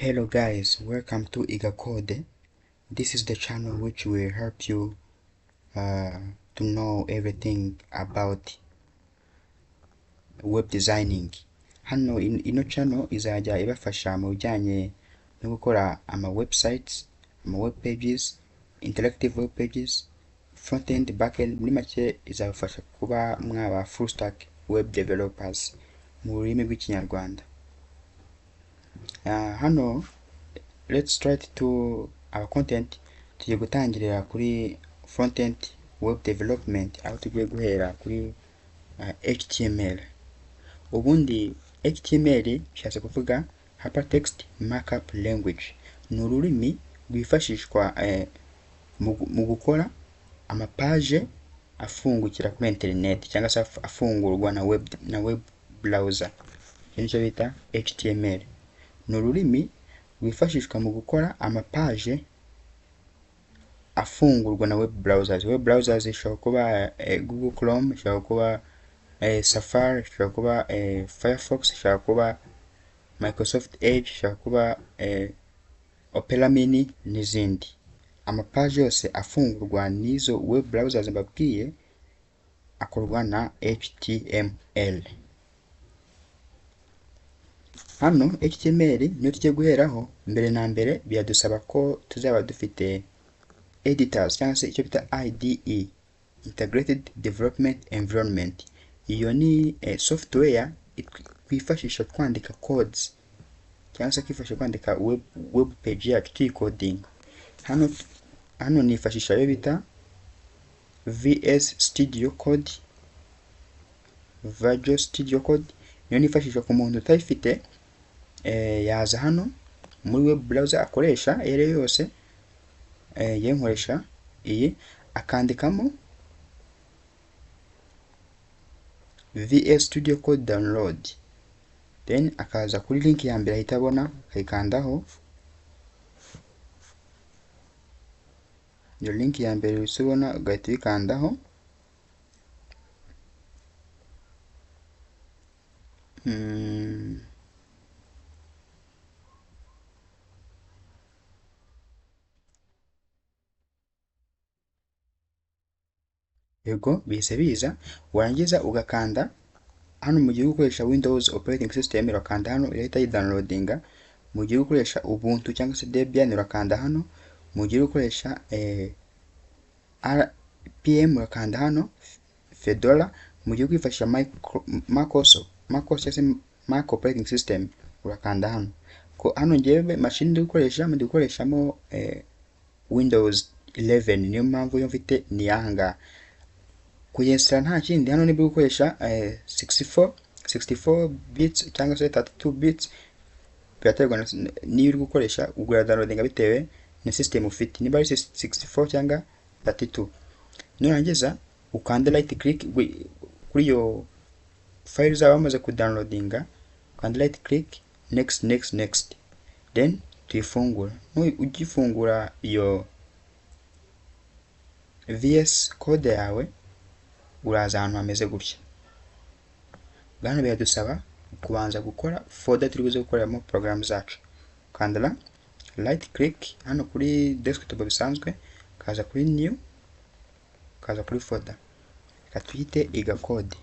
Hello guys, welcome to Iga Code. This is the channel which will help you to know everything about web designing. Hano ino channel izajya ibafasha mu bijyanye no gukora ama websites, ama web pages, interactive web pages, front end, back end. Muri make izabafasha kuba mwaba full stack web developers mu rurimi rw'Ikinyarwanda. Hano let's try to our content. Tugiye gutangirira kuri front end web development, aho tugiye guhera kuri HTML. Ubundi HTML bishatse kuvuga Hypertext Markup Language, ni ururimi rwifashishwa mu gukora amapaje afungukira kuri internet cyangwa se afungurwa na web browser. Icyo nicyo bita HTML. Ni ururimi rwifashishwa mu gukora amapaje afungurwa na web browsers. Web browsers ishobora kuba Google Chrome, ishobora kuba Safari, ishobora kuba Firefox, ishobora kuba Microsoft Edge, ishobora kuba Opera Mini n'izindi. Amapaje yose afungurwa n'izo web browsers mbabwiye akorwa na HTML. Hano HTML niyo tugiye guheraho. Mbere na mbere biradusaba ko tuzaba dufite editors cyangwa se icyo bita IDE, Integrated Development Environment. Iyo ni software twifashisha twandika codes cyangwa se twifashisha kwandika web page yacu tuyikodinga. Hano nifashisha iyo bita VS Studio Code, Visual Studio Code niyo nifashisha. Ku muntu utayifite, yaza hano muri web browser akoresha iyo ari yo yose, ye nkoresha iyi, akandikamo VS Studio Code download, then akaza kuri link ya mbere ahita abona akayikandaho. Iyo link ya mbere uhise ubona ugahita uyikandaho. Yego, bihise biza. Warangiza ugakanda hano. Mu gihe ukoresha Windows operating system urakanda hano irahita yidownloadinga. Mu gihe ukoresha Ubuntu cyangwa se Debian urakanda hano. Mu gihe ukoresha RPM urakanda hano, Fedora. Mu gihe kwifashisha macOS cyangwa se Mac operating system urakanda hano. Ko hano njyewe machine ndi gukoreshamo Windows 11, niyo mpamvu yo mfite ni ahangaha. Kuyinstalla nta kindi, hano niba gukoresha 64 bits cyangwa se 32 bits, biraterwa niyo uri gukoresha, ugura downloadinga bitewe na system ufite, niba ari 64 cyangwa 32. Nurangiza ukande right click kuri iyo file uzaba wamaze kudownloadinga, ukande right click, next, next, next, then tuyifungura. Ugifungura iyo VS Code yawe uraza ahantu hameze gutya. Hano biradusaba kubanza gukora folder turi buze gukoreramo porogaramu zacu. Ukanda right click hano kuri desktop bisanzwe, ukaza kuri new, ukaza kuri folder, reka tuyite Iga Code.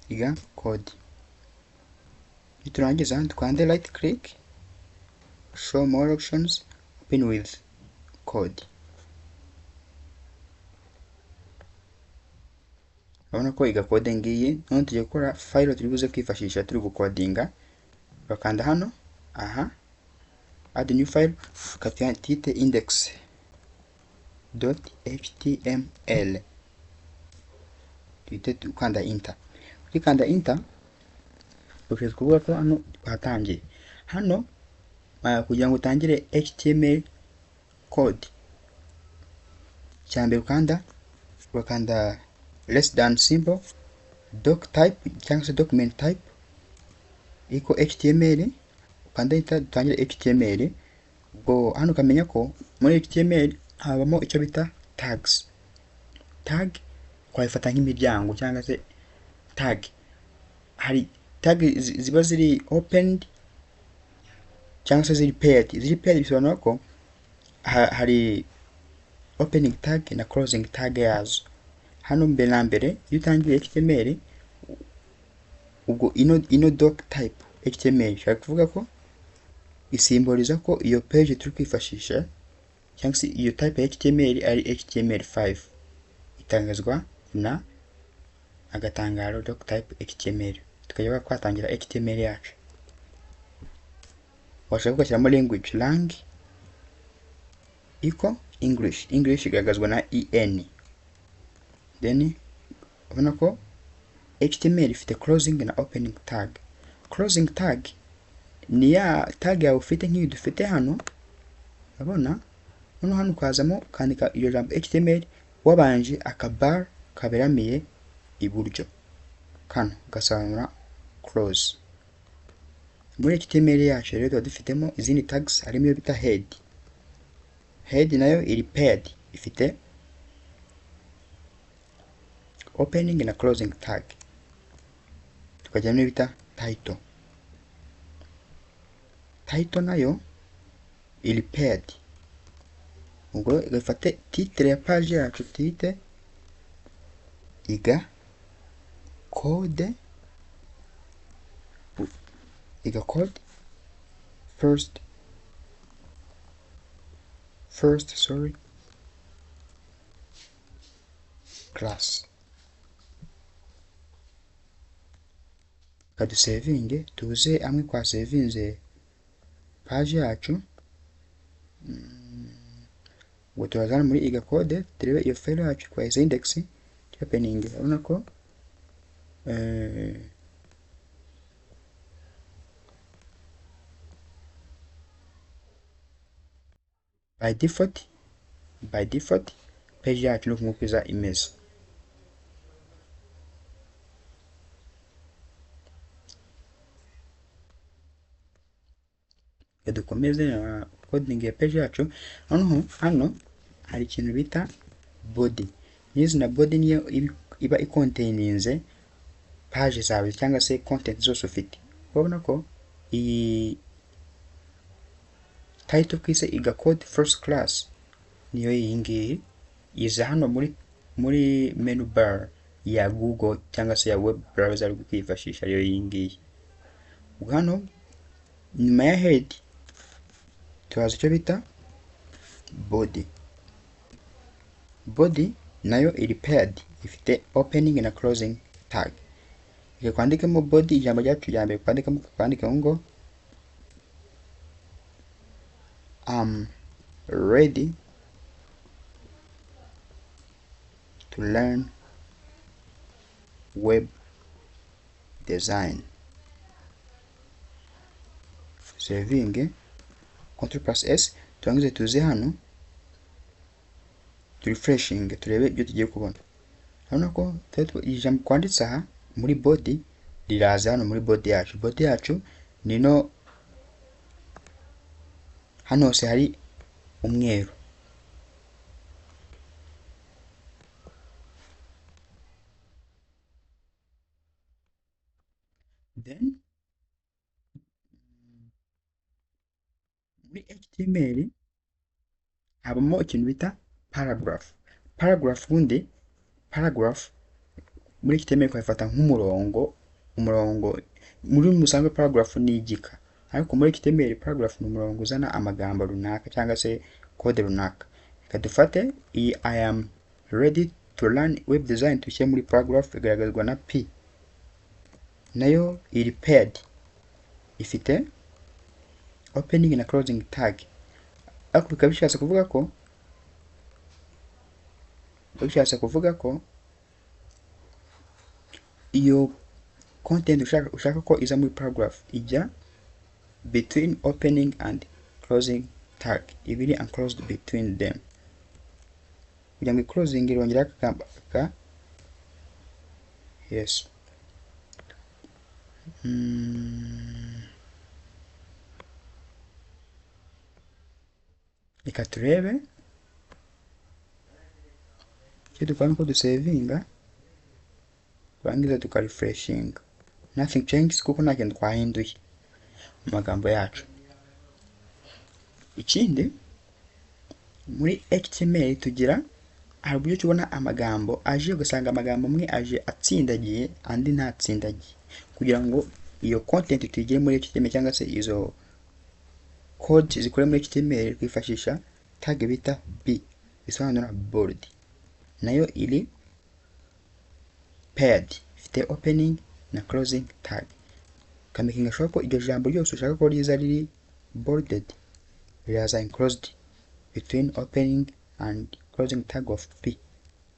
Iga Code. Niturangiza dukande right click, show more options, open with code. Urabona ko Iga Code ngiyi. None tugiye gukora file turi buze kwifashisha turi gukodinga. Urakanda hano aha, add new file, tuyite index.html, tuhite ukanda enter. Ukikanda enter ushobora kuvuga ko hano twatangiye. Hano kugira ngo utangire HTML code, cyambere urakanda less than symbol, doc type cyangwa se document type iko HTML, ukanda enter dutangire HTML. Ubwo hano ukamenya ko muri HTML habamo icyo bita tags. Tag twayifata nk'imiryango cyangwa se tag, hari tag ziba ziri opened. cyangwa se ziri paired. Ziri paired bisobanura ko hari opening tag na closing tag yazo. Hano mbere na mbere iyo utangiye HTML, ubwo ino doc type HTML ishaka kuvuga ko isimboliza ko iyo page turi kwifashisha cyangwa se iyo type ya HTML ari HTML5, itangazwa na agatangaro doc type HTML, tukajya twatangira HTML yacu. Washaka ugashyiramo language lang iko English, English igaragazwa na en. Then ubona ko HTML ifite closing na opening tag. Closing tag ni ya tag yawe ufite nk'iyi dufite hano, urabona noneho hano ukazamo ukandika iryo jambo HTML wabanje akabar kaberamiye iburyo kano gasobanura close. Muri HTML yacu rero tuba dufitemo izindi tags, harimo iyo bita head. Head nayo iri paired, ifite opening na closing tag. Tukagira n'iyo bita title. Title nayo iri paired, ubwo igafate titre ya page yacu, titre iga code, iga code first sorry class. Kadusevinge tuze amwe kwa sevinze page yacu. Ubwo turazana muri iga code turebe iyo file yacu kwa index opening, urabona ko by default page yacu ni uku iza imeze. Dukomeze na coding ya page yacu. Noneho hano hari ikintu bita body. Nyirizina body niyo iba icontaininze page zawe cyangwa se content zose ufite. Urabona ko iyi title twise iga code first class niyo iyi ngiyi iza hano muri menu bar ya Google cyangwa se ya web browser uri kwifashisha, ariyo iyi ngiyi. Ubwo hano nyuma ya head turaza icyo bita body. Body nayo iri paired, ifite opening na closing tag. Reka kwandikamo body, ijambo ryacu rya mbere kwandikamo ngo I'm ready to learn web design. Saving Ctrl plus S, turangize tuze hano refreshing turebe ibyo tugiye kubona. Urabona ko ijambo kwanditse aha muri body riraza hano muri body yacu. Body yacu ni no hano hose hari umweru. Then muri HTML habamo ikintu bita paragraph. Paragraph ubundi paragraph muri HTML twayifata nk'umurongo, umurongo muri musanzwe paragraph ni igika, ariko muri HTML paragraph ni umurongo uzana amagambo runaka cyangwa se code runaka. Reka dufate iyi I am ready to learn web design tushyire muri paragraph, igaragazwa na P, nayo iri paired, ifite opening na closing tag. Ariko bikaba bishatse kuvuga ko iyo content ushaka ko iza muri paragraph ijya between opening and closing tag, ibiri enclosed between them. Kugira ngo closing irongera aka yes. Reka turebe icyo dukora nuko dusevinga turangiza tukarefreshinga. Nothing changes kuko nta kintu twahinduye mu magambo yacu. Ikindi muri HTML tugira hari uburyo tubona amagambo aje, ugasanga amagambo amwe aje atsindagiye andi ntatsindagiye. Kugira ngo iyo content tuyigire muri HTML cyangwa se izo code zikore muri HTML, twifashisha tag bita B bisobanura bold. Nayo iri paired, ifite opening na closing tag. Ukamakinga sure ko iryo jambo ryose ushaka ko riza riri bolded riraza enclosed between opening and closing tag of P.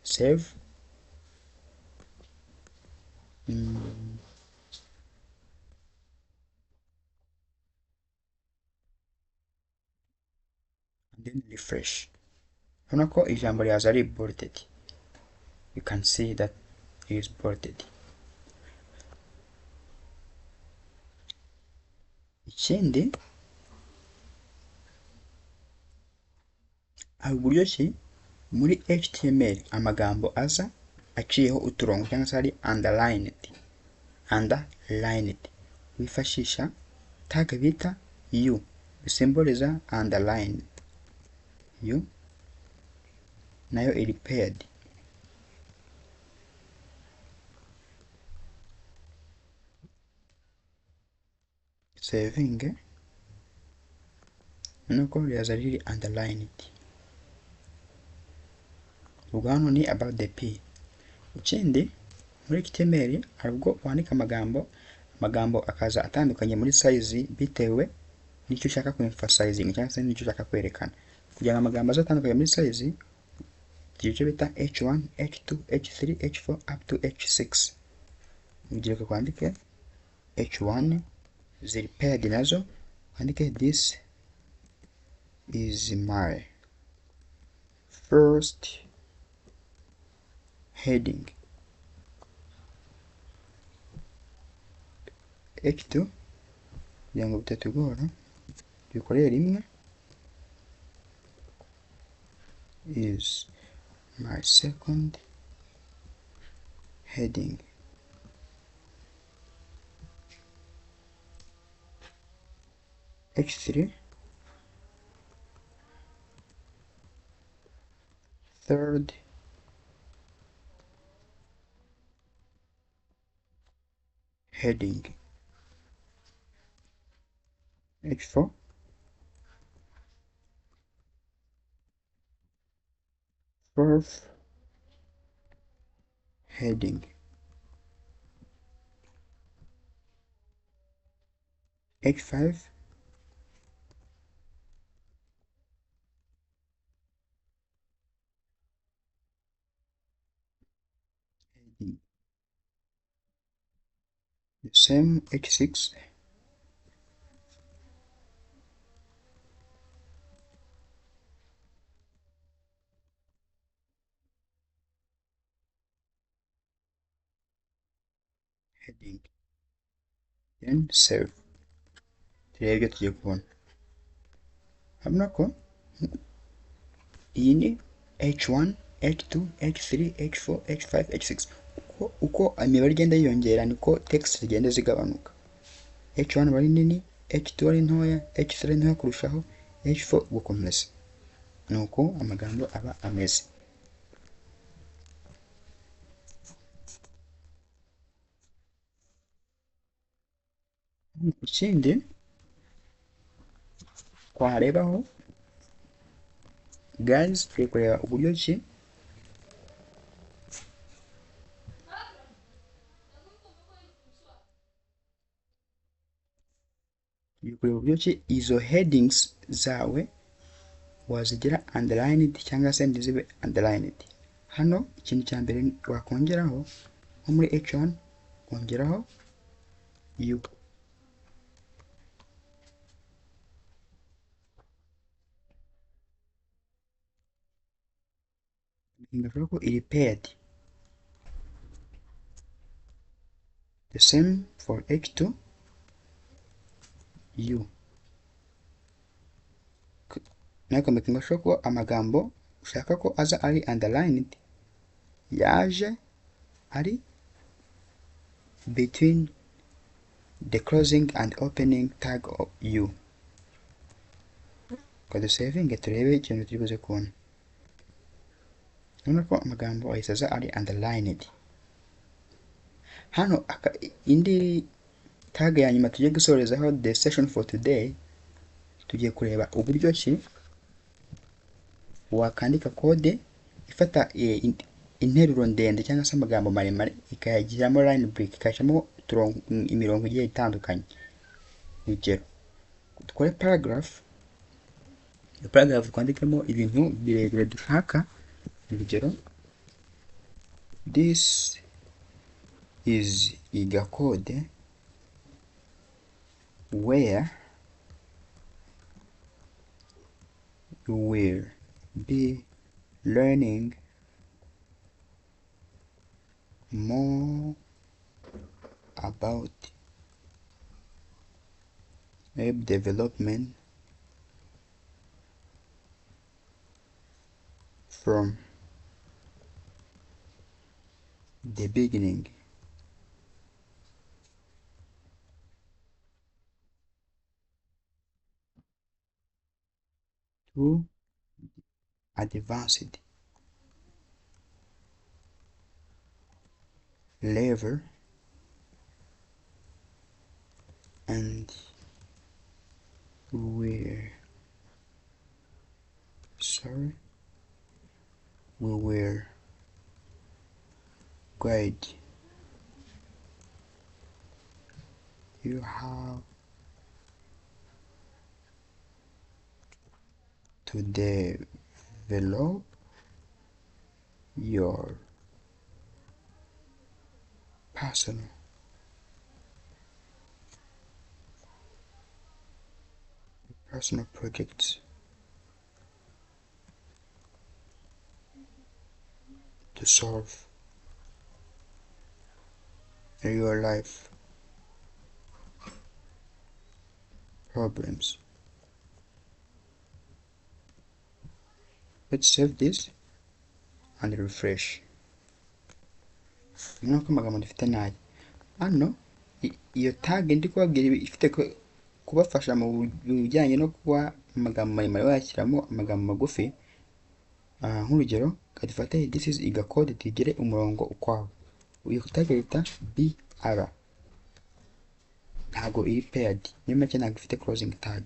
Save. And then refresh. Urabona ko ijambo ryaza ari bolded. You can see that it is bolded. Ikindi hari uburyo ki muri HTML amagambo aza aciyeho uturongo cyangwa se ari underlined. Underlined wifashisha tag bita U bisimboliza underlined. U nayo iri paired. Saving, nuko riraza riri underlined. Ubwo hano ni about the P. Ikindi muri HTML hari ubwo wandika amagambo akaza atandukanye muri size bitewe n'icyo ushaka ku emphasizing cyangwa se n'icyo ushaka kwerekana. Kugira ngo amagambo aze atandukanye muri size, tugira icyo bita H1, H2, H3, H4 up to H6. Urugero reka twandike H1 ziri paired nazo, twandike this is my first heading. H2 kugira ngo bitatugora tubikorere rimwe, is my second heading. H3 third heading. H4 fourth heading. H5 heading. The same H6 heading, then save. Turebe ibyo tugiye kubona. Urabona ko iyi ni H1, H2, H3, H4, H5, H6. Uko imibare igenda yiyongera niko text zigenda zigabanuka. H1 aba ari nini, H2 ari ntoya, H3 ari ntoya kurushaho, H4 gukomeza. Nuko amagambo aba ameze. Ikindi twarebaho guys, tugiye kureba uburyo ki izo headings zawe wazigira underlined cyangwa se ntizibe underlined. Hano ikintu cya mbere wakongeraho nko muri H1 kongeraho U. Ndavuga ko iri paired. The same for H2 U. Nako making sure ko amagambo ushaka ko aza ari underlined yaje ari between the closing and opening tag of U. Reka dusevinge turebe ikintu turi buze kubona. Urabona ko amagambo ahise aza ari underlined. Hano indi tag ya nyuma tugiye gusorezaho the session for today, tugiye kureba uburyo ki wakandika kode ifata interuro ndende cyangwa se amagambo maremare ikayagiramo line break, ikayashyiramo imirongo igiye itandukanye. Urugero dukore paragraph, iyo paragraph twandikemo ibintu birebire dushaka. Urugero this is igakode where you will be learning more about web development from the beginning to advanced level and we will guide you how to develop your personal projects to solve real life problems. Let's save this and refresh. Urabona ko amagambo dufite nayo hano. Iyo tag ndi kubabwira ifite kubafasha mu bijyanye no kuba amagambo maremare wayashyiramo amagambo magufi. Nk'urugero kadufate this is igakode tugire umurongo ukwawo. Uyu tag yita br, ntabwo iri paired, niyo make ntabwo ifite closing tag.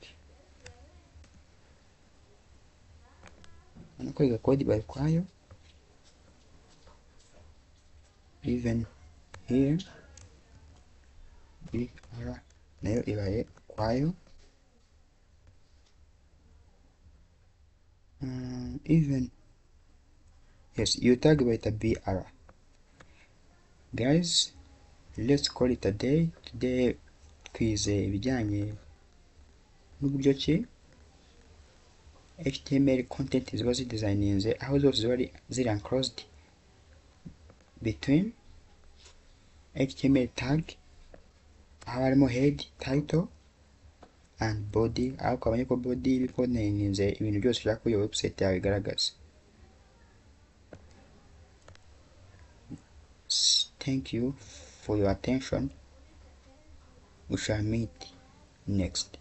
Urabona ko igakode ibaye ukwayo. Even here br nayo ibaye ukwayo. Even yes, iyo tag bayita br. Guys, let's call it a day. Today twize ibijyanye n'uburyo ki HTML content ziba zidesigninze, aho zose ziba ziri enclosed between HTML tag, aho harimo head, title and body, aho ukabonye ko body iba icontaininze ibintu byose ushaka ko iyo website yawe igaragaza. Thank you for your attention. We shall meet next.